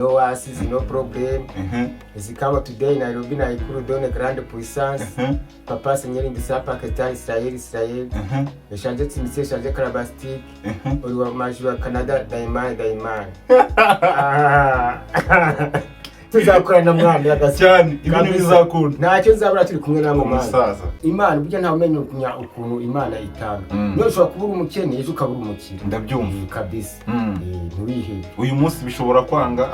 No worries, no problem. Is come today Nairobi Nakuru donne grande puissance. Papa Senyeri ndisa Pakistan Israel Israel. Eshanje tsimitse eshanje karabastic. Uri wa majuru wa Canada Daiman Daiman. Ah. Tuzakorana mwana yagasa. Cyane, ibintu Kabisa. bizakunda. Ntacyo nzabura turi kumwe namwe mwana. Umusaza. Imana burya ntawe umenya ukuntu Imana itanga. Niyo ushobora kuba uri umukene, ejo ukaba uri umukire. Ndabyumva. Kabisa. Ntiwihebe. Uyu munsi bishobora kwanga,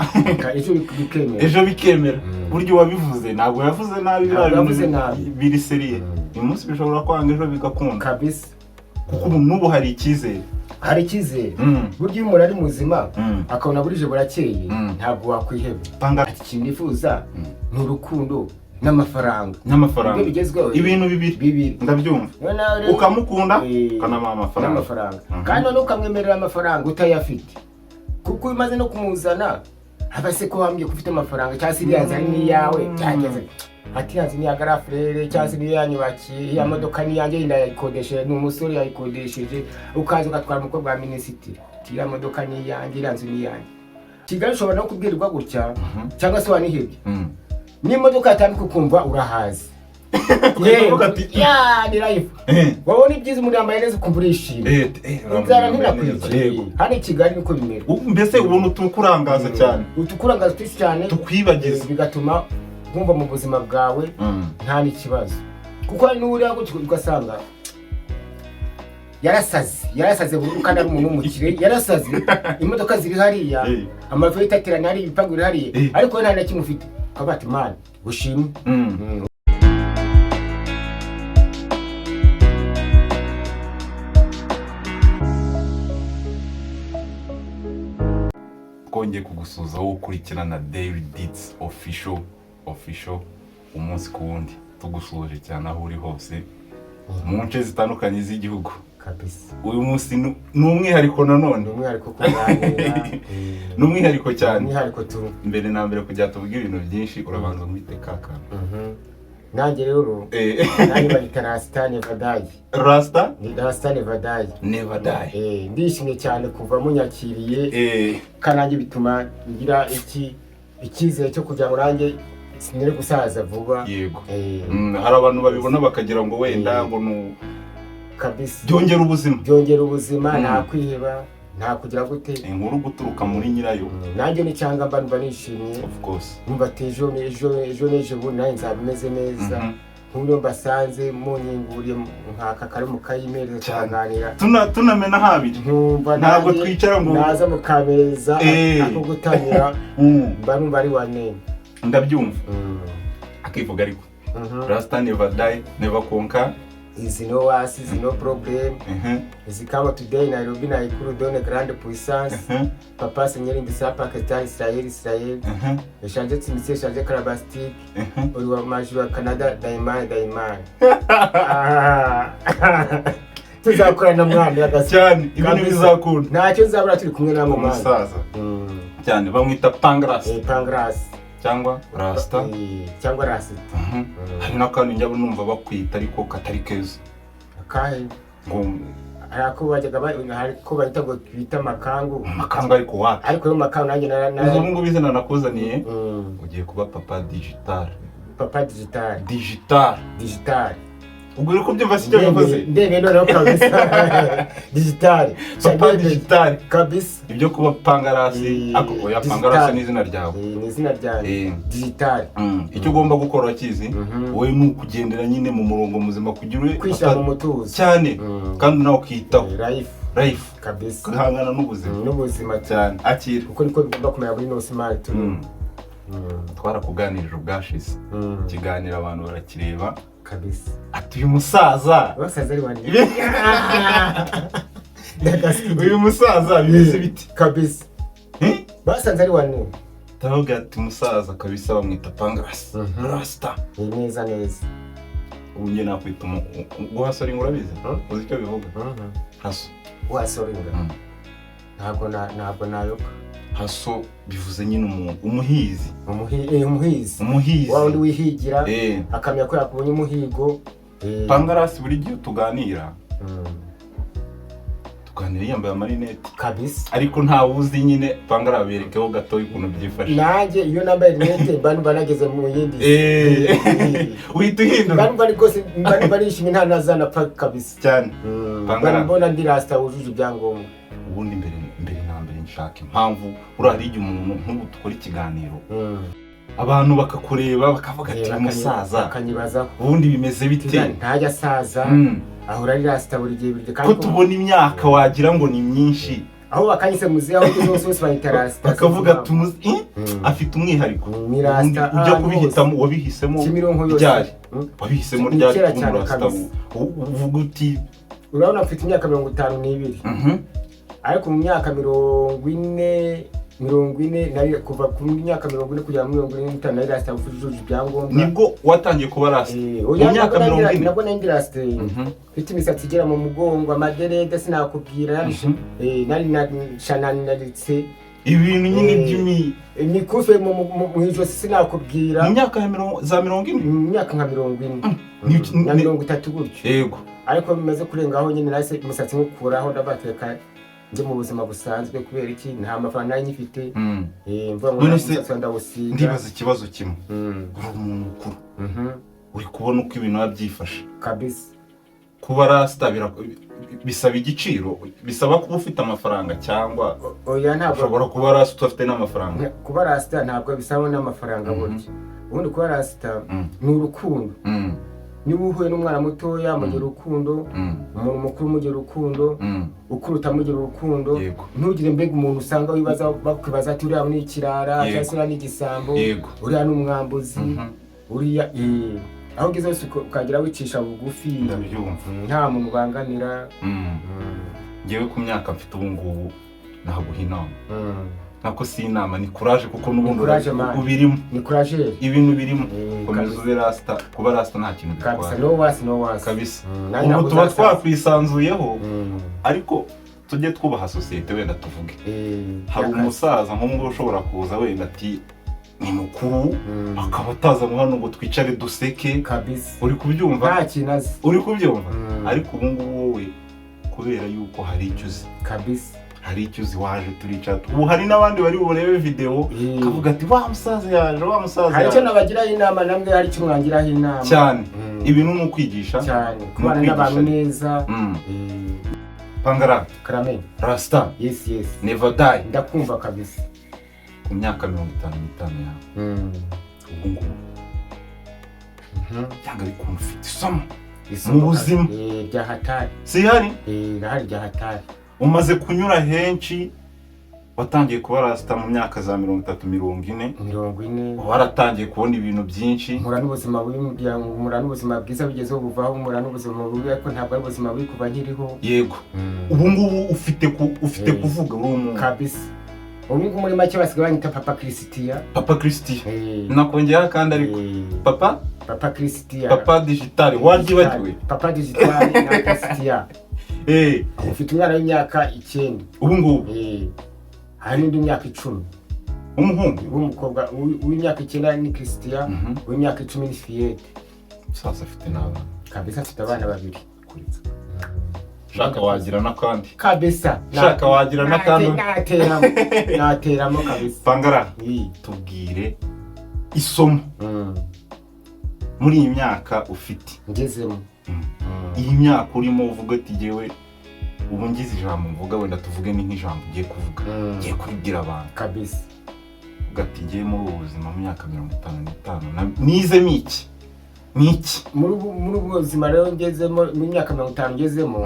Ejo bikemera. ejo bikemera. Burya uwabivuze ntabwo yavuze nabi, biriya Ntabwo bintu yavuze nabi. biri sérieux. Uyu munsi bishobora kwanga, ejo bigakunda. Kabisa. Kuko ubu n'ubu hari icyizere. Hari icyizere. Burya iyo umuntu ari muzima, akabona burije burakeye, ntabwo wakwiheba. Panga. Ati ikintu nifuza ni urukundo n'amafaranga. N'amafaranga. Nibyo bigezweho. Ibintu bibiri. Bibiri. Ndabyumva. Noneho rero- Ukamukunda, ukanamuha amafaranga. N'amafaranga. Kandi noneho ukamwemerera amafaranga utayafite, kuko iyo umaze no kumuzana aba se ko wambwiye ko ufite amafaranga, cyangwa se iriya nzu ari n'iyawe, cyageze ati iriya nzu ni iya grand frère, cyangwa se niyo yanyubakiye, iriya modoka ni iyanjye ndayikodesheje, ni umusore yayikodesheje. Ukaza ugatwara umukobwa wa minisitiri, ati iriya modoka ni iyanjye, iriya nzu ni iyanjye. Kigali ushobora no kubwirwa gutya, cyangwa se wanihebye n'imodoka yatambika ukumva urahazi. Ukavuga ati, ya ni life. Wabona ibyiza, umuntu yambaye neza, ukumva urishimye. Inzara ntinakwica. Hano i Kigali niko bimera. Mbese ubuntu tukurangaza cyane. Utukurangaza twinshi cyane. Tukwibagiza. Bigatuma wumva mu buzima bwawe nta n'ikibazo, kuko hari n'uriya gutyo ugasanga yarasaze, yarasaze burundu, kandi ari umuntu w'umukire. Yarasaze, imodoka ziri hariya, amavuta aterana hariya, ibipangu biri hariya, ariko we nta na kimwe ufite, ukavuga ati mani ushimwe. Twongeye kugusuhuza wowe ukurikirana Daily Deeds Official Official umunsi ku wundi. Tugusuhuje cyane aho uri hose mu nce zitandukanye z'igihugu. Kabisa. Uyu munsi ni umwihariko nanone. Ni umwihariko kuganira. Ni umwihariko cyane. Umwihariko tu. Mbere na mbere, kugira tuvuge ibintu byinshi, urabanza mwite kaka. Nanjye rero nanjye banyita Rasta Never Die. Rasta. Ni Rasta Never Die. Never Die. Ndishimye cyane kuva munyakiriye, kandi nanjye bituma ngira iki icyizere cyo kugira ngo nanjye sinere gusaza vuba. Yego. Hari abantu babibona bakagira ngo wenda ngo ni Kabisa. Byongera ubuzima. Byongera ubuzima. Nta kwiheba, nta kugira gute. Inkuru guturuka muri nyirayo. Nanjye ni cyangwa mba numva nishimye. Of course. Numva ati ejo ejo ejo n'ejo bundi nanjye nzaba meze neza. Nk'ubu mbasanze munyinguriye nkaka kari mu kayimereza, Cyane. tukaganira. Tunamena habiri. Nkumva Ntabwo nanjye twicara ngo- naza mukameza ako gutamira, mba numva ari wanene. Ndabyumva. Akivuga ariko Rasta never die, never conquer. Is no worries, is no problem. Is come today Nairobi Nakuru donne grande puissance. Papa Senyeri ndisa Pakistan Israel Israel. Eshanje tsimitse eshanje karabastic. Uri wa majuru wa Canada Daiman Daiman. Ah. Tuzakorana mwana yagasa. Cyane, ibintu Kabisa. bizakunda. Ntacyo nzabura turi kumwe namwe mwana. Umusaza cyane bamwita Pangras. Pangras. Cyangwa Rasta. Cyangwa Rasita. Hari n'akantu njya numva bakwita ariko katari keza. Akahe? Ngo Hari ako bajyaga hari ko bahita ngo bita makangu. Makanga, ariko wapi. Ariko yo makangu nanjye Uzi ubu ngubu izina nakuzaniye? Ugiye kuba papa digital. Papa digital. Digital. Digital. Ubwo uri kubyumva si cyo bivuze? Ndemeye noneho kabisa, digital. Papa digital. Kabisa. Ibyo kuba Pangarasi, ako oya. Digital. Pangarasi ni izina ryawe. Ni izina ryanjye. Digital. Icyo ugomba gukora urakizi. Wowe ni ukugendera nyine mu murongo muzima kugira ube Kwishyira mu mutuzo. Cyane. Kandi nawe ukiyitaho. Life. Life. Kabisa. Guhangana n'ubuzima. N'ubuzima. Cyane, akira. Kuko niko bigomba kumera muri ino simari turimo. Twarakuganirije ubwashize, ikiganiro abantu barakireba. Kabisa. Ati uyu musaza, Basaza ari wani. uyu musaza bimeze biti? Kabisa. Eh? Basanze ari wani. Ndavuga ati umusaza kabisa bamwita Pangarasi, Rasta. Ni neza neza. Ubu njye nakwita guhasoringa, urabizi? Uzi icyo bivuga haso? Wasoringa? Ntabwo nayoka. Haso bivuze nyine umuntu umuhizi. Umuhizi. Umuhizi. Wa wundi wihigira, akamenya ko yakubonye umuhigo. Pangarasi, buri gihe tuganira, Tuganira yambaye amarinete. Kabisa. Ariko ntawe uzi nyine. Pangara, berekeho gato ukuntu byifashe. Nanjye iyo nambaye rinete mba numva nageze mu yindi si. Uhita Mba uhindura. numva rwose, mba numva nishimye, nta nazanapfa kabisa. Cyane. Mba Pangara. mbona ndi rasta wujuje ibyangombwa. Ubundi mbere na mbere nshaka impamvu uriya hari igihe umuntu nk'ubu dukora ikiganiro, abantu bakakureba bakavuga ati: "Umusaza Bakanyibazaho. ubundi bimeze bite?" Ntajya asaza, ahora ari rasta buri gihe, buri gihe. Ko Kandi tubona imyaka wagira ngo ni myinshi. Aho bakanyise muzehe, aho ugeze hose, bose banyita rasta. Bakavuga tumuzi Mm. afite umwihariko. Ni rasta Ubundi ujya ahantu kubihitamo, wabihisemo Kimironko yose. ryari? Wabihisemo Ni ryari kera kuba cyane umurasta? kabisa. Uvuga uti Urabona mfite imyaka 52, ariko mu myaka 40 nari, kuva ku myaka 40 kugera muri 45 nari rasta wujuje ibyangombwa. Nibwo watangiye kuba rasta? Eh, Mu oya, myaka nabwo 40? Nabwo nari ndi rasta, mfite imisatsi igera mu mugongo, amaderede sinakubwira, nari nashananaritse. Ibintu nyine by'imi Imikufe mu ijosi sinakubwira. Mu myaka ya za 40? Mu myaka nka 40 na 30 gutyo. Ariko bimaze kurengaho nyine, nahise umusatsi nkukuraho, ndabateka njye mu buzima busanzwe. Kubera iki? Nta mafaranga nari nyifite. Mvuga ngo None se umusatsi ndawusiga. Ndibaza ikibazo kimwe. Uri umuntu mukuru, uri kubona uko ibintu biba byifashe. Kabisa. Kuba rasta bisaba igiciro, bisaba kuba ufite amafaranga cyangwa Oya, ntabwo. ushobora kuba rasta udafite n'amafaranga? Kuba rasta ntabwo bisaba n'amafaranga. Burya ubundi kuba rasta ni urukundo. Niba uhuye n'umwana mutoya mugira urukundo, umuntu mukuru mugira urukundo, ukuruta mugira urukundo. Ntugire mbega umuntu usanga wibaza, bakwibaza ati: "Uriya ni ikirara," cyangwa se "uriya ni igisambo," "uriya ni umwambuzi," uriya aho ugeze hose ukagira wicisha bugufi. Ndabyumva. Nta muntu ubangamira. Ngewe ku myaka mfite ubu ngubu naguha inama, nako si inama, ni courage, kuko n'ubundi Ni courage, man. ubirimo. Ni courage. Ibintu birimo. Komeza Kabisa. ube rasta. Kuba rasta nta kintu Kabisa. bitwara. No wasi, no wasi. Kabisa. Nanjye Ubu ntabwo tuba uzasaza. twakwisanzuyeho, ariko tujye twubaha sosiyete. Wenda tuvuge hari y'akazi. umusaza nk'umwe ushobora kuza wenda ati ni mukuru, akaba ataza ngo hano ngo twicare duseke. Kabisa. Uri kubyumva? Nta kintu azi. Uri kubyumva? Ariko ubu ngubu wowe kubera yuko hari icyo uzi, Kabisa. hari icyo uzi, waje turicara. Ubu hari n'abandi bari burebe videwo kavuga ati: "Wa musaza yaje, wa musaza Hari icyo yaje." nabagiraho inama, namwe hari icyo mwangiraho inama. Cyane. Ibintu ni ukwigisha. Cyane. Ni Kubana ukwigisha. n'abantu neza. Pangara. Karame. Rasta. Yes. Never die. Ndakumva kabisa. Ku myaka 55 yawe ubu ngubu, byanga bikunda ufite isomo Isomo mu buzima. Rya hatari. Si hari? Irahari rya hatari. Umaze kunyura henshi. Watangiye kuba rasita mu myaka za 30, 40. 40. Waratangiye kubona ibintu byinshi. Mpura n'ubuzima bubi, mpura n'ubuzima bwiza bugezeho buvaho, mpura n'ubuzima bubi, ariko ntabwo ari ubuzima bubi kuva nkiriho. Yego, ubu ngubu ufite ufite kuvuga, uri umuntu. Kabisa, ubu ngubu muri make basigaye banyita Papa Christian. Papa Christian. Nakongeraho kandi ariko papa Papa Christian. Papa digital waryibagiwe. Papa digital na Christian. Ufite umwana w'imyaka 9. Ubu ngubu? Hari n'undi myaka 10. W'umuhungu? W'umukobwa. Uw'imyaka 9 ni Christian, uw'imyaka 10 ni Fiyete. Umusaza afite n'abana. Kabisa, afite abana babiri. Kuritsa. Shaka wagira n'akandi. Kabisa. Shaka wagira n'akandi. Nateramo, nateramo kabisa. Pangara, tubwire isomo muri iyi myaka ufite, Ngezemo. Iyi myaka urimo uvuga ati: "Jyewe ubu ngize ijambo mvuga," wenda tuvuge ni nk'ijambo ugiye kuvuga, ugiye kubibwira abantu, Kabisa. uvuga ati: "Ngiye muri ubu buzima mu myaka 55 nizemo iki n'iki?" Muri ubu buzima rero ngezemo, mu myaka 50 ngezemo,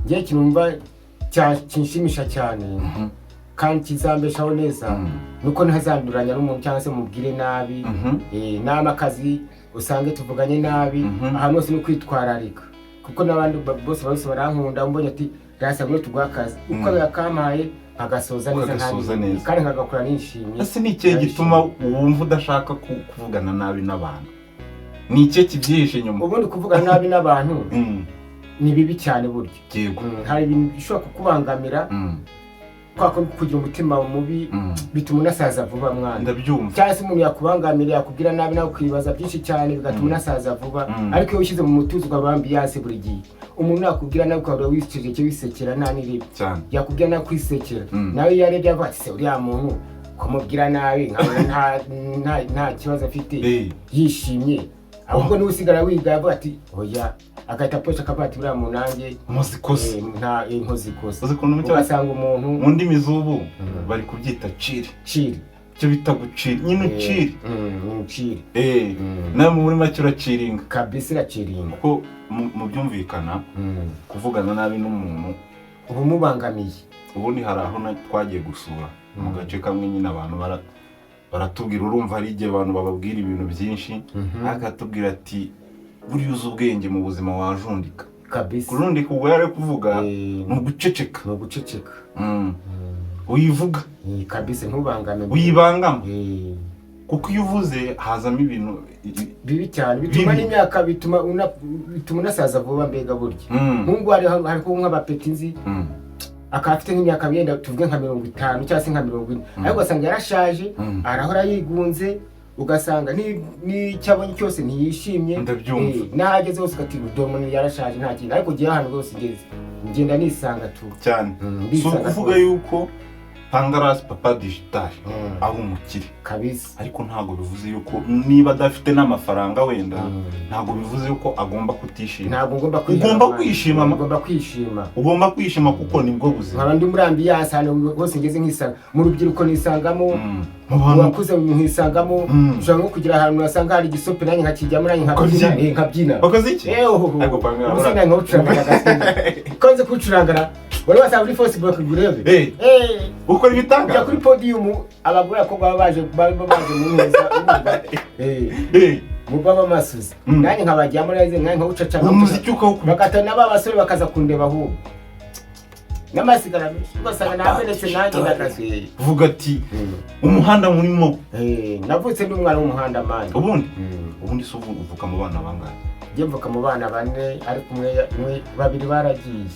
ngiye ikintu numva kinshimisha cyane kandi kizambeshaho neza, nuko ntazanduranya n'umuntu cyangwa se mubwire nabi. Nama akazi usange tuvuganye nabi. Ahantu hose ni ukwitwararika, kuko n'abandi bose barankunda. Mbonye ati: "Rasa, ngwino tuguhe akazi," uko yakampaye nkagasoza neza. Ukagasoza neza. Kandi nkagakora nishimye. Ese ni ikihe gituma wumva udashaka kuvugana nabi n'abantu? Ni ikihe kibyihishe inyuma? Ubundi kuvugana nabi n'abantu ni bibi cyane burya. Yego. Hari ibintu bishobora kukubangamira. Kwa kundi kugira umutima mubi bituma unasaza vuba, mwana. Ndabyumva. Cyangwa se umuntu yakubangamira, yakubwira nabi, nawe ukibaza byinshi cyane, bigatuma unasaza vuba. Ariko iyo wishyize mu mutuzo, ukaba ambiance, buri gihe umuntu yakubwira nawe ukaba wiceceke, wisekera, nta n'iribi. Yakubwira nawe kwisekera. Nawe iyo arebye avuga ati: "Se uriya muntu kumubwira nabi nkabona nta kibazo afite, yishimye." Ahubwo niwe usigara wiga, avuga ati: "Oya," agahita aposha akavuga ati: "Uriya muntu nanjye Nkoze ikosa. Nta nkoze ikosa." Uzi ukuntu mu Ugasanga umuntu mu ndimi z'ubu bari kubyita chill. Chill. Icyo bita guchill nyine, uchill. Ni chill. Nawe muri make urachillinga. Kabisa, irachillinga. Kuko mu byumvikana, kuvugana nabi n'umuntu uba umubangamiye. Ubundi hari aho twagiye gusura mu gace kamwe nyine, abantu baratubwira, urumva hari igihe abantu bababwira ibintu byinshi, akatubwira ati: "Buriya uzi ubwenge mu buzima wajundika." Kujundika ubwo yari ari kuvuga ni uguceceka. Ni uguceceka. Uyivuga. Kabisa, ntubangame. Uyibangama, kuko iyo uvuze hazamo ibintu bibi cyane, bituma Bibi. n'imyaka, bituma unasaza vuba mbega burya. Nk'ubu hariho nk'abapeti nzi, akaba afite nk'imyaka yenda tuvuge nka 50 cyangwa se nka 40, ariko ugasanga yarashaje, arahora yigunze, ugasanga n'icyo abonye cyose ntiyishimye. Ndabyumva. N'aho ageze hose ugati: "Dore umuntu yarashaje, nta kintu." Ariko ugiye ahantu hose ngeze ngenda nisanga tu. Cyane. Si Ndisanga ukuvuga rwose. yuko Pangarasi Papa Digital ari umukire, ariko ntabwo bivuze yuko niba adafite n'amafaranga wenda, ntabwo bivuze yuko agomba kutishima. Ntabwo ngomba kwiheba, Ugomba man. kwishima, Ngomba kwishima. Ugomba kwishima kuko nibwo buzima. Nkaba ndi muri ambiance, ahantu hose ngeze nkisanga mu rubyiruko, nisangamo Mu mu bantu bakuze nkisangamo. Ushobora nko kugira ahantu wasanga hari igisope, nanjye nkakijyamo, nanjye nkabyina. Ukabyina? Nkabyina. Wakoze iki? Ohoho. Ariko Pangara, Ubu se nkawucuranga agasimba ko nzi kuwucurangara, wari wasanga muri Facebook ngo urebe. Ukora Ujya ibitangaza. kuri podium, abagore, abakobwa baba baje mu neza, urumva? Mu baba masuzi, nanjye nkabajyamo neza, nanjye nkawucaca. Umuziki ukawukubita. Bagata n'aba basore bakaza kundeba, ahubwo n'amasigara menshi ugasanga namenetse, nanjye ndakasuye. Vuga ati umuhanda murimo. Navutse ndi umwana w'umuhanda, man. Ubundi se ubu uvuka mu bana bangahe? Njye mvuka mu bana bane, ariko umwe, babiri baragiye.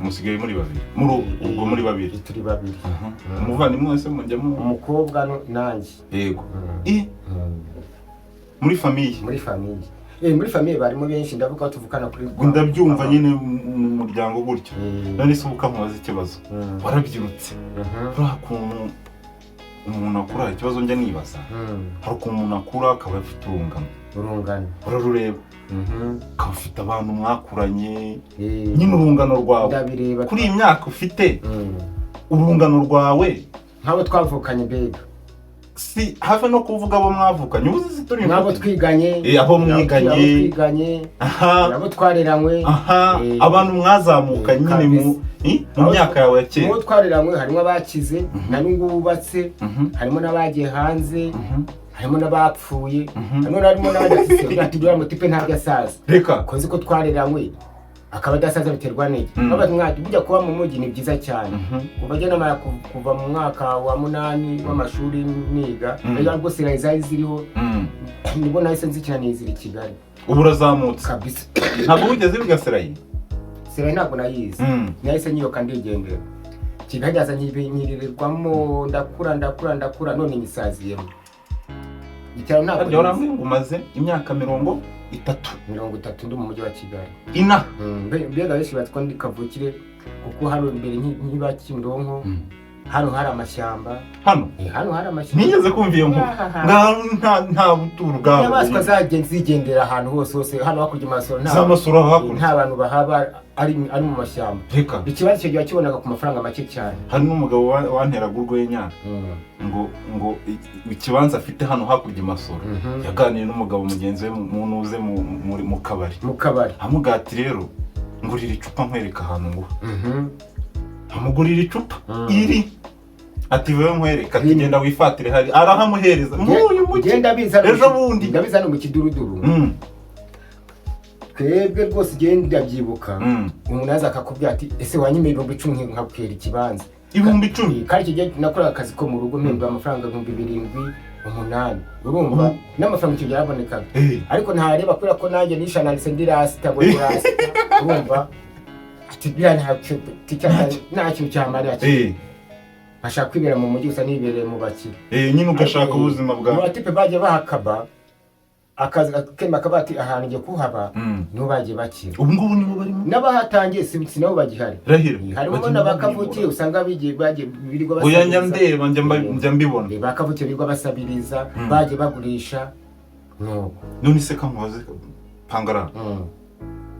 Musigaye muri babiri, muri ubwo muri babiri? Turi babiri. Umuvandimwe wese mujyamo? Umukobwa nanjye. Yego. Muri famille? Muri famille, muri famille barimo benshi, ndavuga ko tuvukana kuri Ndabyumva nyine, mu muryango gutyo. None se ubu kamubaza ikibazo? Warabyirutse, uriya kuntu umuntu akura, ikibazo njya nibaza, hari ukuntu umuntu akura akaba afite urungano. Urungano. Urarureba, ukaba ufite abantu mwakuranye nyine, urungano rwawe. Ndabireba. Kuri iyi myaka ufite, urungano rwawe? Nk'abo twavukanye mbega? Si have no kuvuga abo mwavukanye, ubu uzi turi Nk'abo inshuti. twiganye. Abo mwiganye. Abo twiganye, abo twareranywe. Abantu mwazamukanye nyine mu myaka yawe ya kera. Mu bo twareranywe harimo abakize na n'ubu bubatse, harimo n'abagiye hanze, harimo n'abapfuye, harimo n'abadafite. Ati: "Uriya mutipe ntabwo asaza." Reka. Ko nzi ko twareranywe akaba adasaza, biterwa n'iki? Bavuga ati: "Mwana, burya kuba mu mujyi ni byiza cyane." Kuva njye namara kuva mu mwaka wa munani w'amashuri niga, ariko rwose zari ziriho, nibwo nahise nzikina nizira i Kigali. Ubu urazamutse. Kabisa. Ntabwo wigeze wiga serayi? Serayi ntabwo nayizi. Nahise nyiyoka ndigendera. Kigali yaza nyiririrwamo, ndakura, ndakura, ndakura, none nyisaziyemo. Icyaro ntabwo Harya nize. Warambwiye ngo umaze imyaka 30? 30 ndi mu mujyi wa Kigali. Ina Mbega benshi batwa ndi kavukire, kuko hano imbere nkiba Kimironko, hano hari amashyamba. Hano? Hano hari amashyamba. Nigeze kumva iyo nkuru. Ahaha. Ngaho nta buturo bwaho. Inyamaswa zagiye zigendera ahantu hose hose, hano hakurya Masoro nta Za Masoro hakurya. Nta bantu bahaba, ari mu mashyamba. Reka. Ikibazo icyo gihe wakibonaga ku mafaranga make cyane. Hari n'umugabo wanteraga urwenya ngo ikibanza afite hano hakurya i Masoro, yaganiye n'umugabo mugenzi we mu ntuze mu kabari, Mu kabari. amubwira ati: "Rero ngurira icupa nkwereka ahantu nguha." Amugurira icupa iri, ati: "Wewe nkwereka," ati: Rini. "Genda wifatire hari." Arahamuhereza muri uyu mujyi. Genda biza. Ejo bundi. Ndabiza hano mu Kiduruduru. Twebwe rwose igenda ndabyibuka, umuntu aza akakubwira ati: "Ese wanyimeye 10,000 nkakubwira ikibanza?" 10,000? Kandi icyo gihe nakoraga akazi ko mu rugo mpembwa amafaranga 7,000, 8,000, urumva n'amafaranga icyo gihe yarabonekaga. Ariko ntareba kubera ko nanjye nishananise ndi rasita, ngo ndi rasita, urumva, ati: "Biriya nta kintu cyamarira." Bashaka kwibera mu mujyi gusa, nibereye mu bakire. Nyine ugashaka ubuzima Mu bwawe. batipe bagiye bahakaba akazi kema kabati ahantu ngiye kuhaba, niho bagiye bakira. Ubu ngubu nibo barimo. N'abahatangiye si nabo bagihari. Rahira. Harimo Bagenda n'abakavukiye babimura. usanga bigiye bagiye birirwa Oya, njya basabiriza. ndeba, njya mbibona. Bakavukiye birirwa basabiriza, bagiye bagurisha nuko. None se kamubaze, Pangara,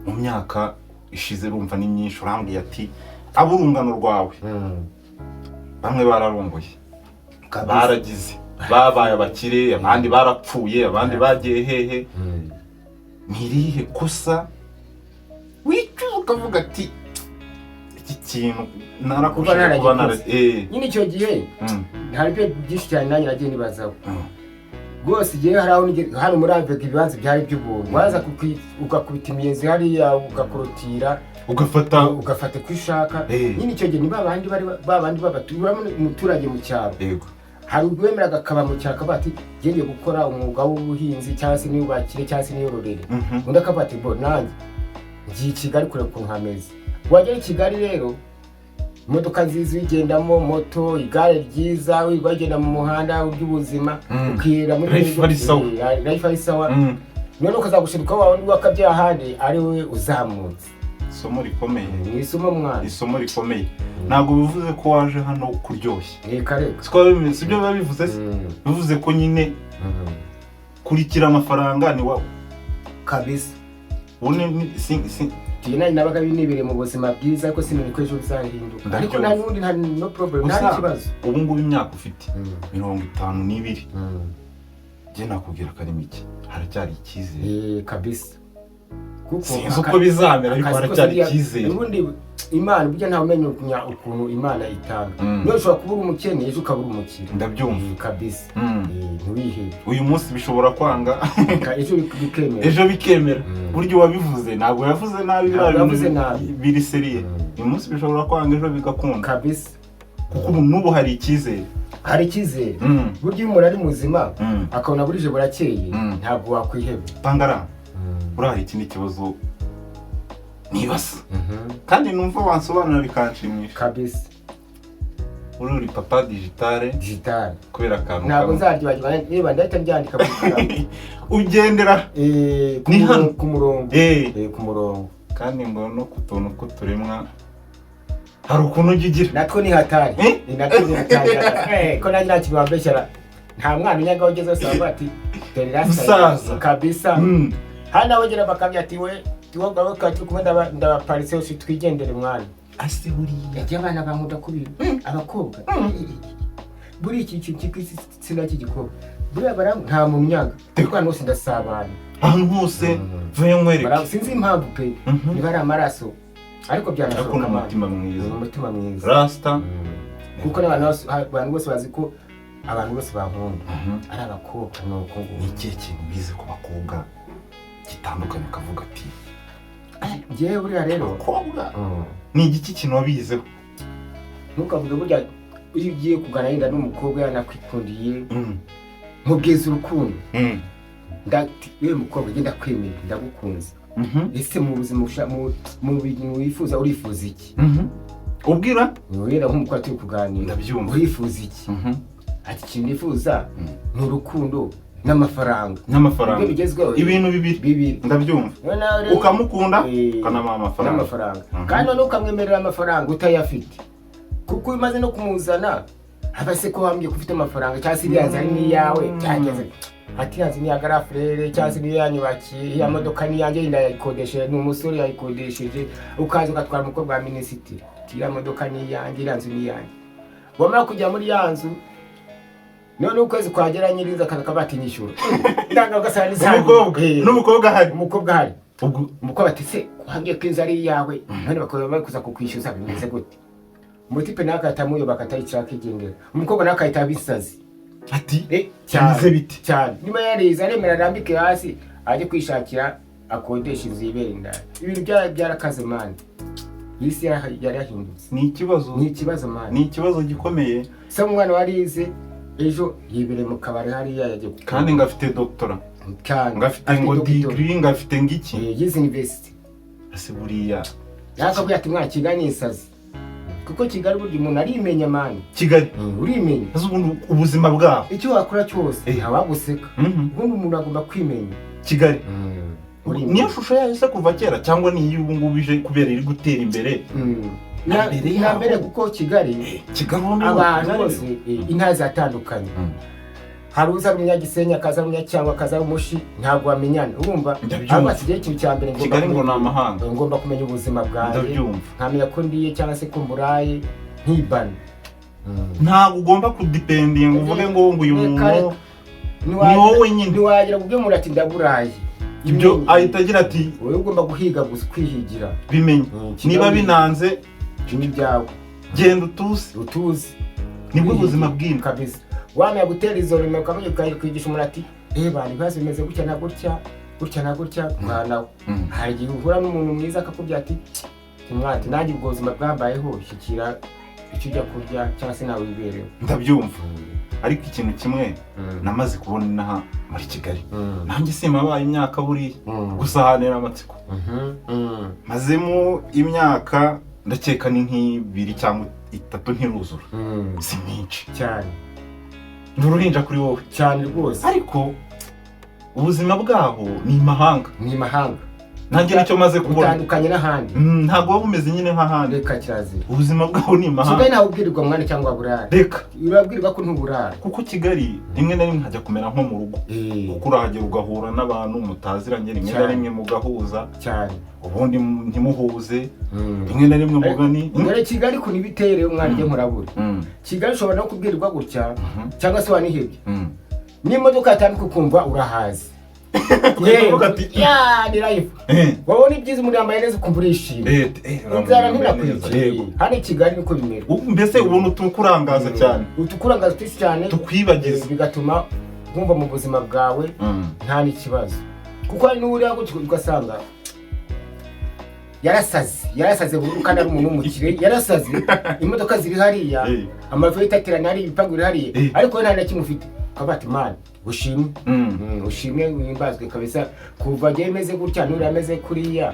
mu myaka ishize, urumva ni myinshi, urambwiye ati ab'urungano rwawe bamwe bararongoye, Kabisa. baragize, babaye abakire, abandi barapfuye, abandi bagiye hehe. Ni irihe kosa wicuza ukavuga ati iki kintu narakoze Kuba kuba nara naragikoze. Nyine icyo gihe hari ibyo byinshi cyane nanjye nagiye nibazaho. Rwose igihe hari aho hano muri Afrika ibibanza byari by'ubuntu, waza ugakubita imiyenzi hariya, ugakorotira, ugafata ugafata uko ushaka. Nyine icyo gihe ni babandi bari babandi urabona umuturage mu cyaro, hari uwemeraga akaba mu cyaro akavuga ati ngiye gukora umwuga w'ubuhinzi cyangwa se niyubakire cyangwa se niyororere. Undi akavuga ati bo nanjye ngiye i Kigali kureba ukuntu hameze. Wagera i Kigali rero, imodoka nziza uyigendamo, moto, igare ryiza, wirirwa wagenda mu muhanda by'ubuzima, ukirira muri Life ari sawa. Life ari sawa. None ukazagushiduka wa wundi wakabyaye ahandi ari we uzamutse. Isomo rikomeye. Ni isomo, mwana. Isomo rikomeye. Ntabwo bivuze ko waje hano kuryoshya. Reka reka. Siko biba bimeze, sibyo biba bivuze se? Bivuze ko nyine kurikira amafaranga ni wawe. Kabisa. Ubu ni Njye nanjye nabaga nibereye mu buzima bwiza, ariko simenye ko ejo bizahinduka. Ndabyumva. Ariko nta n'ubundi, nta no problem, nta Gusa n'ikibazo. ubu ngubu imyaka ufite, 52, njye nakubwira ko ari mike, haracyari icyizere. Kabisa, kuko Sinzi uko bizamera, ariko akazi kose haracyari buriya- icyizere. Ubundi Imana burya ntawe umenya ukuntu Imana itanga. Niyo ushobora kuba uri umukene, ejo ukaba uri umukire. Ndabyumva. Kabisa. Ntiwihebe. Uyu munsi bishobora kwanga, Ejo bikemera. ejo bikemera. Burya uwabivuze ntabwo yavuze nabi, biriya Ntabwo bintu yavuze nabi. biri sérieux. Uyu munsi bishobora kwanga, ejo bigakunda, Kabisa. kuko ubu n'ubu hari icyizere. Hari icyizere. Burya iyo umuntu ari muzima, akabona burije burakeye, ntabwo wakwiheba. Pangara, buriya hari ikindi kibazo nibasa kandi numva wansobanura bikanshimisha. Kabisa. Uri papa digital. Digital. Kubera akantu Ntabwo kamwe. nzaryibagirwa, niba ndahita mbyandika ku ikaramu. Ugendera Ku Ni hano. Ku murongo. Ku murongo. Kandi ngo no ku tuntu tw'uturemwa hari ukuntu ujya ugira. Natwo ni hatari. Eh? Ni natwo ni hatari. Ko nanjye nta kintu wambeshyara, nta mwana unyaga ugeze wese wavuga ati dore rasta. Musaza. Kabisa. Hano abagera bakambya ati we tiwo turi kumwe, ndabaparitse yose, twigendere mwana. Ase buriya Yagiye abana bankunda kubi abakobwa buri iki kintu cy'igitsina cy'igikobwa buriya nta muntu unyanga, ariko hano hose ndasabana. Ahantu hose vuye nkwereke. Sinzi impamvu pe. Niba ari amaraso, ariko Ariko byanashoboka ni mwana. umutima mwiza. Ni umutima mwiza. Rasta. Kuko n'abantu bose, abantu bose bazi ko abantu bose bankunda ari abakobwa, ni uko nguko. Ni ikihe kintu bize ku bakobwa gitandukanye ukavuga ati Njyewe buriya rero abakobwa ni igiki kintu wabizeho? Ntukavuge, burya iyo ugiye kugana yenda n'umukobwa yanakwikundiye, mubwiza urukundo, ndati yewe mukobwa, genda kwemera, ndagukunze. Ese mu buzima mu bintu wifuza, urifuza iki? Ubwira Wera nk'umukobwa turi kuganira. Ndabyumva. Urifuza iki? Ati ikintu nifuza ni urukundo n'amafaranga. N'amafaranga. Nibyo bigezweho. Ibintu bibiri. Bibiri. Ndabyumva. Noneho rero- Ukamukunda, ukanamuha amafaranga. N'amafaranga. Kandi noneho ukamwemerera amafaranga utayafite, kuko iyo umaze no kumuzana aba se ko wambwiye ko ufite amafaranga, cyangwa se iriya nzu ari n'iyawe, byageze ati iriya nzu ni iya grand frère, cyangwa se niyo yanyubakiye, iriya modoka ni iyanjye, ndayikodesheje, ni umusore yayikodesheje. Ukaza ugatwara umukobwa wa minisitiri, ati iriya modoka ni iyanjye, iriya nzu ni iyanjye. Wamara kujya muri ya nzu, none ukwezi kwagera nyir'inzu akaza akaba ati nyishyura, ndanga ugasanga ni za Umukobwa n'umukobwa ahari. Umukobwa ahari. Ubwo Umukobwa ati se wambwiye ko inzu ari iyawe, none bakaba bari kuza kukwishyuza, bimeze gute? Umutipe nawe agahita amuyoba, akatayicara akigendera. Umukobwa nawe akahita abisazi. Ati Cyane. bimeze bite? Cyane. Niba yarize, aremera arambike hasi, ajye kwishakira akodesha inzu yibera indaya. Ibintu byarakaze man, iyi si yarahindutse. Ni ikibazo. Ni ikibazo man. Ni ikibazo gikomeye. Se umwana warize ejo yibereye mu kabari hariya, yagiye Kandi ngo afite doctorat, cyane. ngo afite ngo doctor. degree, ngo afite ngiki. Yize university. Ese buriya Yakabwiye ati mwana, Kigali ni isazi. Kuko Kigali burya umuntu arimenya, man. Kigali. Urimenya. Ese ubundi ubuzima bwaho? Icyo wakora cyose, ntawaguseka. Ubundi umuntu agomba kwimenya. Kigali Urimenya. Niyo shusho yayo se kuva kera, cyangwa ni iy'ubu ngubu ije kubera iri gutera imbere? Na mbere Na yaho. mbere, kuko Kigali Kigali ubundi abantu ni bose, intara ziratandukanye. Hari uza ari umunyagisenyi, akaza ari umunyacyangwa, akaza ari umushi, ntabwo bamenyana, urumva? Ndabyumva. Ahubwo hasigaye ikintu cya mbere ngomba Kigali ngo kumenya- ni amahanga. Ngomba kumenya ubuzima bwanjye, Ndabyumva. nkamenya ko ndiye cyangwa se ko mburaye, nkibana. Ntabwo ugomba kudependinga uvuge ngo uyu Reka, muntu reka. ni wowe nyine. Ntiwagira kubwira umuntu ati ndaburaye. Ibyo Ibimenye. ahita agira ati Wowe ugomba guhiga gusa, kwihigira. Bimenye. Kigali- Niba binanze, ni ibyawe. Genda utuze. Utuzi. Nibwo buzima bw'ino. Kabisa, wamenya gutera izo rumwe, ukamenya, ukakwigisha umuntu ati reba, ibibazo bimeze gutya na gutya, gutya na gutya, mwana we. Hari igihe uhura n'umuntu mwiza akakubwira ati mwati nanjye ubwo buzima bwambayeho, shyikira icyo ujya kurya cyangwa se nawe wibereho. Ndabyumva, ariko ikintu kimwe namaze kubona inaha muri Kigali, nanjye simpabaye imyaka buriya, gusa hanera amatsiko. Mazemo imyaka ndakeka ni nk'ibiri cyangwa itatu, ntiruzura, si myinshi. Cyane. Ni uruhinja kuri wowe. Cyane rwose. Ariko ubuzima bwaho ni imahanga. Ni imahanga. Nanjye nicyo maze kubona. Butandukanye n'ahandi. Ntabwo buba bumeze nyine nk'ahandi. Reka, kirazira. Ubuzima bwaho ni Kigali imahanga. ntawe ubwirirwa mwana cyangwa burara. Reka. Urabwirwa ko ntuburara. Kuko Kigali rimwe na rimwe hajya kumera nko mu rugo, kuko urahagera ugahura n'abantu mutaziranye, rimwe na rimwe mugahuza, ubundi ntimuhuze, rimwe na rimwe mugani. Dore Kigali ukuntu iba iteye rero, mwana, ujye nkurabura. Kigali ushobora no kubwirwa gutya, cyangwa se wanihebye, n'imodoka yatambika ukumva urahazi. Ukavuga ati, ya ni life. Wabona ibyiza, umuntu yambaye neza, ukumva urishimye. Inzara ntinakwice. Hano i Kigali niko bimera. Mbese ubona utukurangaza cyane. Utukurangaza twinshi cyane. Tukwibagiza. Bigatuma wumva mu buzima bwawe nta n'ikibazo, kuko hari n'uriya gutyo ugasanga yarasaze, yarasaze burundu, kandi ari umuntu w'umukire, yarasaze, imodoka ziri hariya, amavuta aterana hariya, ibipangu biri hariya, ariko we nta na kimwe ufite, ukavuga ati man, ushimwe. Ushimwe wimbazwe kabisa, kuva agiye meze gutya n'uriya ameze kuriya,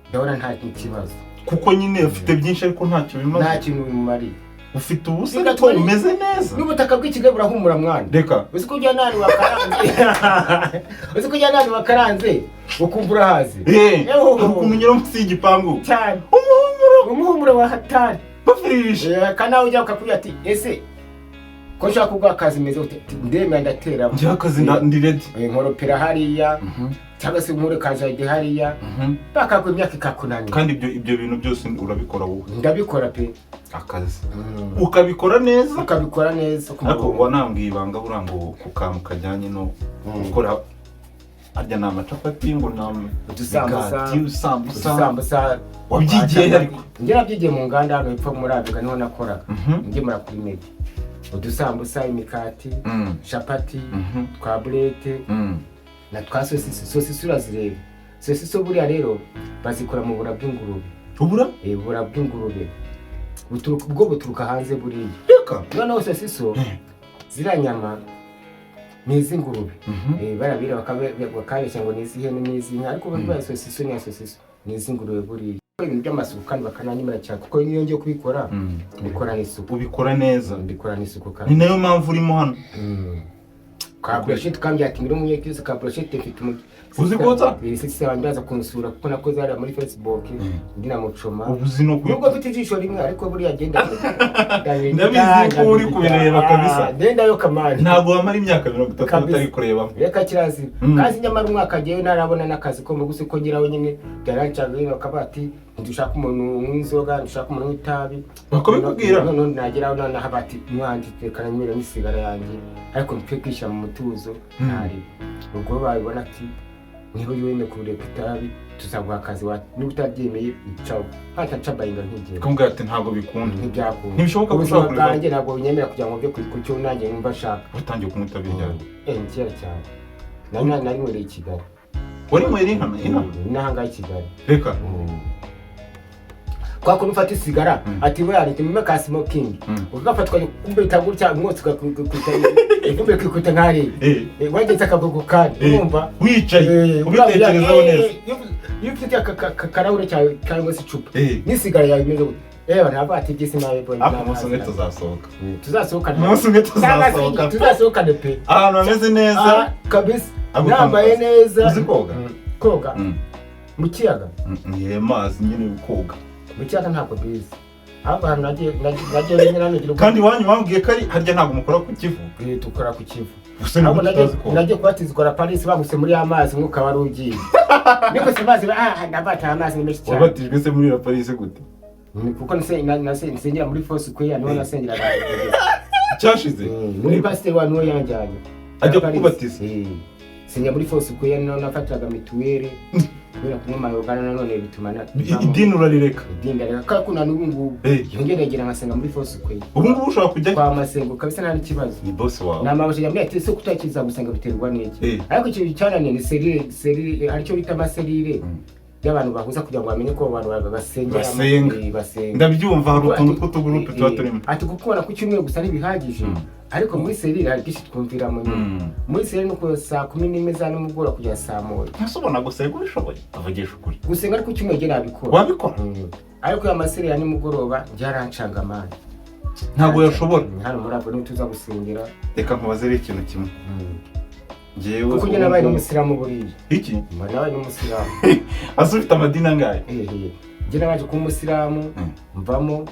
ndabona nta kibazo. Kuko nyine ufite byinshi ariko ntacyo bimaze. Nta kintu bimumariye. Ufite ubusa Bigatuma ariko umeze neza. N'ubutaka bw'i Kigali burahumura, mwana. Reka. Uzi ko ujya n'ahantu bakaranze, uzi ko ujya n'ahantu bakaranze ukumva urahazi. Eho. Hari ukuntu unyura munsi y'igipangu, Cyane. Umuhumuro. Umuhumuro wa hatari. Bafirisha. Kandi nawe ujya bakakubwira ati ese ko nshaka kuguha akazi meze gute? Ati, ndemera, ndateramo. Njyewe akazi ndi ready. Nkoropera hariya, cyangwa se nkure ka jardin hariya, bakaguha imyaka ikakunanira. Kandi ibyo bintu byose urabikora wowe? Ndabikora pe. Akazi ukabikora neza. Ukabikora neza. Ariko wanambwiye ibanga buriya ngo ku kantu kajyanye no gukora, harya ni amacapati, ngo ni Udusambusa. imigati, usambusa. Udusambusa. Wabyigiye he ariko? Njye nabyigiye mu nganda hano hepfo muri Afrika, niho nakoraga, ngemura kuri Medi udusambusa, imikati, capati, twa burete na twa sosisi. Sosisi urazireba, sosiso buriya rero bazikora mu bura bw'ingurube. Ubura? Ubura bw'ingurube bwo buturuka hanze buriya. Reka. Noneho sosiso, ziriya nyama ni iz'ingurube. Barabira bakabeshya ngo ni iz'ihene n'iz'inka, ariko buriya sosiso ni sosiso, ni iz'ingurube buriya. Ibintu by'amasuku kandi bakananyemera cyane, kuko niyo ngiye kubikora mbikorana isuku. Ubikora neza. Mbikorana isuku Ni kandi nayo mpamvu urimo hano. Ka brochette kambye ati ngiri umunyakristo, ka brochette mfite umu Uzi kotsa? Sister wanjye aza kunsura, kuko nakoze hariya muri Facebook ndi na mucoma. Ubu uzi no Nubwo mfite ijisho rimwe, ariko buriya agenda. Ndabizi ko uri kubireba kabisa. Ndenda yo kamani. Ntabwo wamara imyaka 30 Kabisa. utari kurebamo. Reka, kirazira. Kazi nyamara umwaka agiyeyo ntarabona n'akazi ko mu gusa ko ngeraho nyine byarancaga nyine, bakaba bati ntidushaka umuntu w'inzoga, ntidushaka umuntu w'itabi. Bakabikubwira? Noneho nageraho noneho bati mwanditse kananywera n'isigara yanjye, ariko mpfe kwishyira mu mutuzo. Ntari ubwo babibona ati niba wemeye kureka itabi tuzaguha akazi, niba utabyemeye cawo ntatacabayinga nkigera. Ukamubwira ati ntabwo bikunda. Ntibyakunda. Ntibishoboka ko Ubuzima ushobora kureka. bwanjye ntabwo bunyemera kugira ngo mve ku cyo nanjye numva nshaka. Watangiye kunywa itabi ryari? Ni kera cyane, nari narinywereye i Kigali. Warinywera inka ina? N'aha ngaha i Kigali. Reka. Kwa kuntu ufata isigara, ati we ati mume ka smoking, ugafatwa kumbita gutya, umwotsi ugakwita, ivumbi rikikubita nk'hariya. Wageze akaguru kandi urumva Wicaye ubitekerezaho neza. Iyo ufite aka karahure cyawe cyangwa se icupa, n'isigara yawe imeze gutya. Ewe, ntabwo ati iby'isi nabibonye. Ariko umunsi umwe tuzasohoka. Tuzasohokane. Umunsi umwe tuzasohoka. Tuzasohokane pe. Ahantu hameze neza. Ah, kabisa. Ahubwo nambaye ukamubaza. neza. Uzi koga? Koga Mm. mu kiyaga? Ni mazi nyine, koga. Mu kiyaga ntabwo bizi, ahubwo ahantu nagiye nyine nagira. Kandi iwanyu bambwiye ko ari harya ntabwo mukora ku Kivu? Eh, dukora ku Kivu. Gusa ntabwo Ahubwo tutazi koga. nagiye kubatizwa na Paris, baguse muri ya mazi, umwuka wari ugiye niko si mazi. Ah, ndabata amazi ni menshi cyane. Wabatijwe se muri la Paris gute? Kuko nsengera muri Foursquare, niho nasengeraga. Cyashize. Muri pasiteri wa niwe yanjyanye. Ajya Paris. kukubatiza? Eh. Nsengera muri Foursquare, niho nafatiraga mituweli kubera kunywa amayogana nanone bituma Idini urarireka? Idini ndareka kubera ko na n'ubu ngubu yongera yegera nkasenga muri Foursquare. Ubu ngubu ushobora kujyayo? Kwa masengo kabisa, nta n'ikibazo. Ni boss wawe. Namabasha yambwiye ati: "Ese kutakiza gusenga biterwa n'iki?" Ariko ikintu cyananiye ni cellule, cellule aricyo bita ama cellule y'abantu bahuza kugira ngo bamenye ko abo bantu basengera. Basenga. Basenga. Ndabyumva, hari utuntu tw'utugurupe tuba turimo. Ati kukubona ku cyumweru gusa ntibihagije, ariko muri cellule hari byinshi twumviramo nyine. Muri cellule ni uko saa 11 za nimugoroba kugera saa 1. Ese ubona gusenga ubishoboye, avugisha ukuri? Gusenga ariko cyumweru njye nabikora. Wabikora? Ariko ya ma cellule ya nimugoroba byarancanga amani. Ntabwo yashobora. Hano muri abo niho tuza gusengera. Reka nkubaze rero ikintu kimwe. Njyewe Kuko njye nabaye n'umusilamu buriya. Iki? Mba nabaye n'umusilamu. Ase ufite amadini angahe? Ehe, njye nabanje kuba umusilamu, mvamo,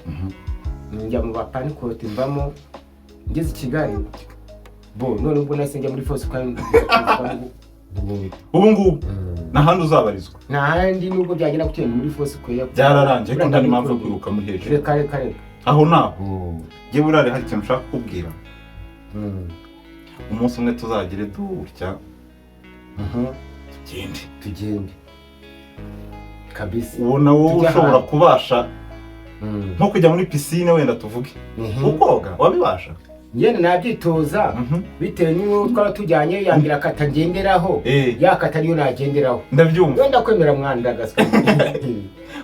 njya mu bapanikote, mvamo ngeze i Kigali. Bo none ubwo nahise njya muri force kandi. Ubu ngubu nta handi uzabarizwa? Nta handi, nubwo byagenda gutera muri Foursquare. Byararangiye, ariko nta n'impamvu yo kwiruka muri hejuru. Reka, reka, reka. Aho naho njyewe urare, hari ikintu nshaka kukubwira. Umunsi umwe tuzagire dutya, tugende. Tugende kabisa. Ubona wowe Tujye ushobora ahantu. kubasha nko kujya muri pisine wenda tuvuge, ukoga wabibasha? Njye nabyitoza, bitewe n'uwo twaba tujyanye, yambwira akata ngenderaho, yakata ariyo nagenderaho. Ndabyumva. Wenda kwemera mwana ndagaswa.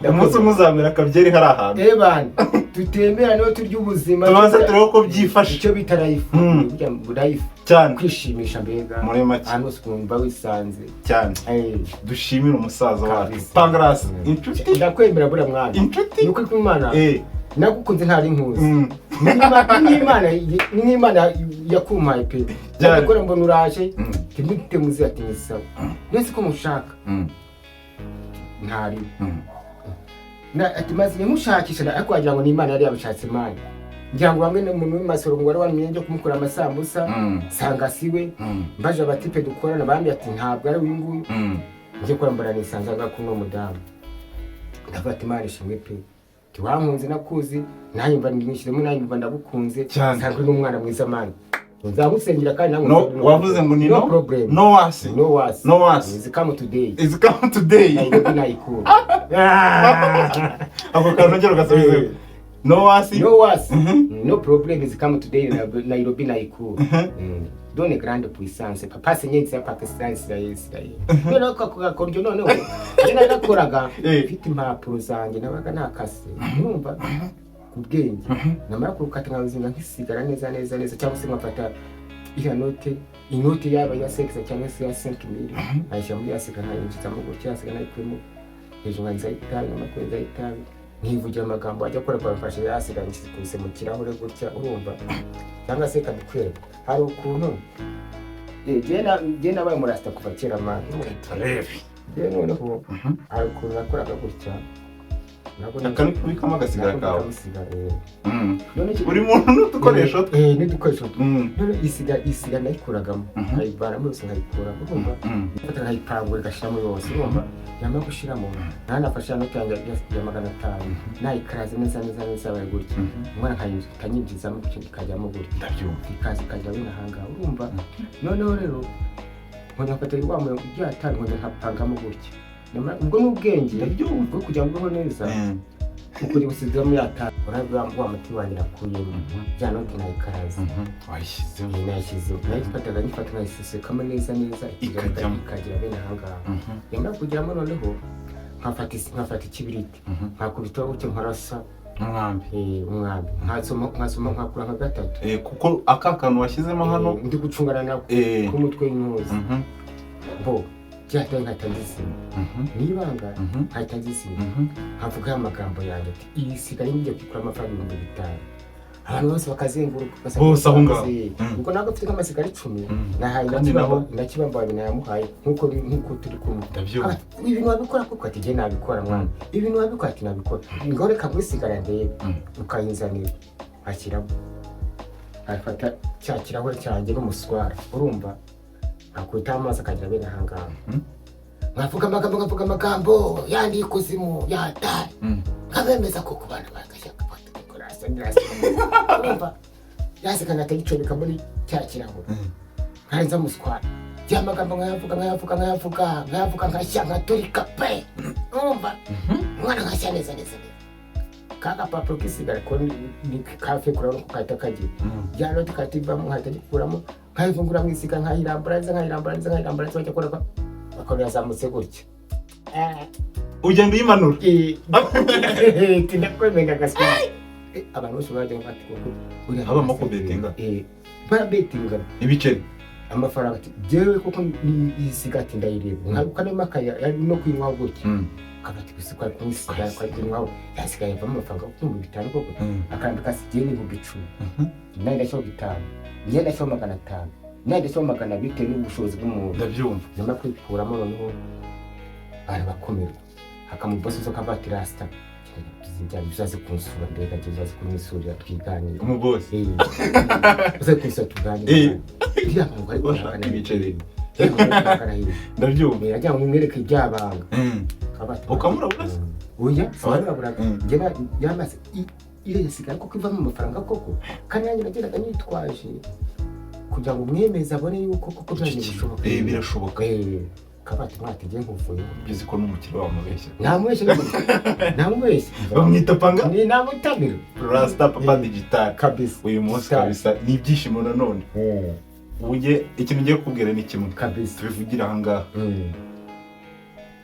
Umunsi umwe uzamera akabyeri hari ahantu. Ebana, tutembera niho turya ubuzima. Tubanze turebe uko byifashe. Icyo bita life. Burya life Cyane. kwishimisha mbega. Muri make. Ahantu hose ukumva wisanze. Cyane. Dushimire umusaza wacu Kabisa. Pangarasi, inshuti. Ndakwemera buriya mwana. Inshuti. Ni ukuri kw'Imana, nagukunze ntari nkuzi. N'Imana yakumpaye pe. Cyane. Ndakora mbona uraje, timwite ati ni sawa nese ko mushaka ntari. Ati maze nyamushakisha, ariko wagira ngo ni Imana yari yabishatse mani. Ngira ngo bamwe mu masoro ngo wari wamenye byo kumukora amasambusa, sanga siwe. Mbaje abatipe dukorana, bambwiye ati ntabwo ari uyu nguyu. Njye kora mbona nisanze nga kuno mudamu, ndavuga ati: "Imana ishimwe pe, tiwankunze nakuzi, nanjye mba nishyizemo, nanjye mba ndagukunze." Cyane. Nsanzwe n'umwana mwiza mani, nzagusengera kandi nanjye No, wavuze ngo ni no no problem. No wasi. No wasi. No wasi. Is come today. Is come today. Nairobi Nakuru. Ako kantu ongera ugasubizeho. No wasi. No wasi, no problem, is come today, Nairobi Nakuru. Donne grande puissance papa senyenzi ya Pakistan, Israel, Israel. Noneho kakoryo, noneho njye narakoraga mfite impapuro zanjye nabaga nakase, urumva, ku bwenge. Namara kurukata nkaruzinga nkisigara neza neza neza, cyangwa se nkafata iriya note, inote yaba ya senkisa cyangwa se ya 5000, nkayishyira muri ya sega, nkayinjizamo gutya, ya sega nayikuyemo hejuru, nkanzaho itabi. Namara kurenzaho itabi nkivugira amagambo ajya akora kwamfasha, ya sega nkikubise mu kirahure gutya, urumva, cyangwa se kabikwereka hari ukuntu. Njye nabaye umurasita kuva kera mani. Turebe. Njye noneho hari ukuntu nakoraga gutya. Aka ni kubikamo agasigara kawe. Kawe. Buri muntu n'udukoresho twe. N'udukoresho twe. None isiga nayikuragamo, nkayivanamo yose, nkayikuramo, urumva, mfata nkayipangura igashyiramo yose, urumva. Yamara gushyiramo nanafashe ya noti yanjye ya 500, nayikaraze neza neza neza, bari gutya, umwana nkayinjizamo gutya, ikajyamo gutya. Ndabyumva. Ikaza ikajya wenda ahangaha, urumva. Noneho rero nkongera nkafata wa murongo 500, nkongera nkapangamo gutya. Ubwo ni ubwenge Ndabyumva. bwo kugira ngo ubeho neza, ukuri gusigamo yatanu, urabona wa muti wanjye nakuyemo ya noti nayikaraze. Wayishyizeho. Iyi nayishyizeho, nayifataga nyifata nkayisesekamo neza neza. Ikajyamo. Ikagira bene ahangaha. Yamara kugeramo noneho nkafata ikibiriti, nkakubitaho gutyo, nkarasa. Umwambi. Umwambi, nkasoma nkakura nka gatatu. Kuko aka kantu washyizemo hano. Ndi gucungana nako k'umutwe w'intuzi. Bo Byataye nkahita ndizima. Nibanga nkahita ndizima, nkavuga ya magambo yanjye ati iyi sigara ngiye kugura amafaranga 5000. Abantu bose bakazenguruka, ugasanga Bose aho ngaho. Ubwo ntabwo mfite nk'amasigara 10 nahaye. Kandi Na Kibamba wawe nayamuhaye nk'uko turi kumwe. Ndabyumva. Ati, ibintu wabikora koko? Ati jye nabikora mwana. Ibintu wabikora? Ati nabikora. Ngaho reka ngusigara ndebe. Ukayinzanira, nkashyiramo, nkafata cya kirahure cyanjye n'umuswara, urumva, nkakubitaho amazi akagira bene ahangaha. Nkavuga amagambo, nkavuga amagambo yandi y'ikuzimu yataye, nkabemeza ko ku bana bagashyaka, urumva, yaseka, ngahita ngicomeka muri cya kirahure, nkarenza muswara ya magambo, nkayavuga, nkayavuga, nkayavuga, nkayavuga, nkashya, nkaturika pe, urumva umwana, nkashya neza neza neza. Ka gapapuro k'isigara ko ni kafe kurabona ko kahita kagira ya noti, kahita ivamo, nkahita gikuramo, nkayivungura mu isiga, nkayirambura neza, nkayirambura neza, nkayirambura neza, bajya kubona ko bakaba yazamutse gutya. Ugenda uyimanura. Tindakwemera gaswa. Abantu bose bajya bati koko uriya Habamo kubetinga? Barabetinga. Ibiceri. Amafaranga. Ati jewe koko ni iyi siga, ati ndayireba nkaruka n'amakaya yari no kuyinywaho gutya. Akaba ati gusa kwari kunywa isigara, kwari kuyinywaho, yasigaye avamo amafaranga 5000 koko. Akarambika asigaye n'10,000. Nawe ndashyiraho 5, njye ndashyiraho 500, nawe ndashyiraho 200, bitewe n'ubushobozi bw'umuntu. Ndabyumva. Nyuma yo kwikuramo noneho arabakomerwa, akamubosi uza akavuga ati rasita uzaze kunsura, mbega njye uzaze kumwisurira twiganire. Umubosi. Uzaze kunsura tuganire. Iriya bantu bari Bashaka guhangana. ibiceri. Bari Ndabyumva. Yagira ngo mwereke ibyabanga. Ukamurabura se? Oya, sinamuraburaga. Njye yamaze iriya sigara koko ivamo amafaranga koko, kandi nanjye nagendaga nitwaje kugira ngo umwemeze abone yuko koko Icyo byanjye kintu. bishoboka. Birashoboka. Kabati mwati ngiye nkuvuyeho. Uzi ko n'umukire wamubeshya. Ntamubeshye, ntamubeshye. Bamwita panga. Ni namutamira. Rasta Papa Digital. Kabisa. Uyu munsi Digital. kabisa ni ibyishimo nanone. Ujye ikintu ngiye kukubwira ni kimwe. Kabisa. Tubivugira aha ngaha.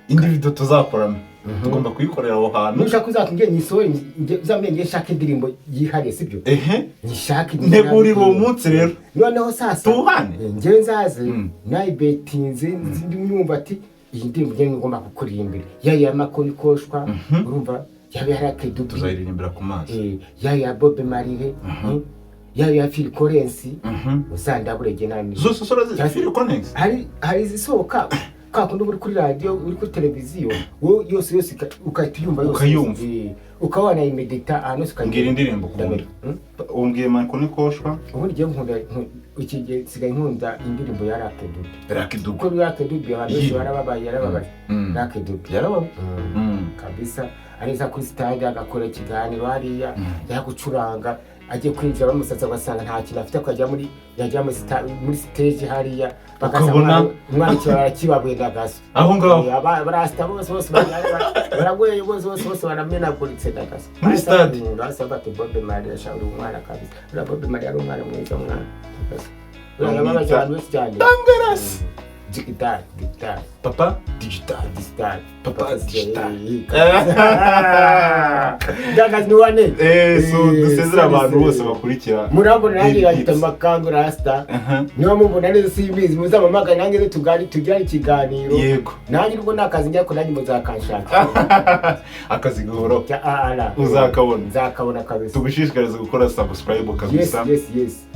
Indi video tuzakorana tugomba kuyikorera aho hantu. Nushaka uzatubwiye nyisohore, uzambwiye ngiye nshake indirimbo yihariye, sibyo? Ehe. Nyishake. Ntegurira uwo munsi rero. Noneho sasa Tuhane. Njyewe nzaze nayibetinze, nyumva ati iyi ndirimbo njyewe ngomba kukuririmbira yaba iya Makonikoshwa, urumva, yaba iya Lucky Dube. Tuzayiririmbira ku mazi. Yaba iya Bob Marley, yaba iya Phil Collins. Uzandabure jye nani. Zose urazizi? Phil Collins. Hari izisohoka kwa kundi uba uri kuri radiyo, uri kuri televiziyo, wowe yose yose ugahita uyumva yose. Ukayumva. Ukaba wanayimedita ahantu hose. Mbwira indirimbo ukunda. Umbwiye Makonikoshwa. Ubundi njyewe nkunda iki gihe nsigaye nkunda indirimbo ya Lucky Dube. Lucky Dube. Kuko Lucky Dube abantu benshi Iyi. barababaye, yarababaye Lucky Dube. Yarababaye. Kabisa, areza kuri stade agakora ikiganiro hariya, yagucuranga, agiye kwinjira bamusatsa ugasanga nta kintu afite, akajya muri yajya muri stage hariya bagasanga umwana ikibara kibabuye na gaso. Aho ngaho. Barasita bose bose baragoye bose bose bose baramenaguritse na gaso. Muri stade. Basaba ati Bob Marley ashaka uri umwana kabisa, uriya Bob Marley ari umwana mwiza, mwana kabisa. Uriya yababaje abantu benshi cyane. Tangarasi. Digital, digital. Papa Digital. Digital. Papa Digital. Ndagazi ni wane. So dusezere abantu bose bakurikira. Murambona nanjye Daily yahita Hits. makangu rasta. Aha. Niba mubona neza simbizi, muzamamagane nanjye tugari tugirane ikiganiro. Yego. Nanjye ubwo nta kazi njya ko nanjye muzakanshaka. Akazi gahoraho. Cya ara. Uzakabona. Nzakabona kabisa. Tugushishikariza gukora subscribe Yes. kabisa. Yes.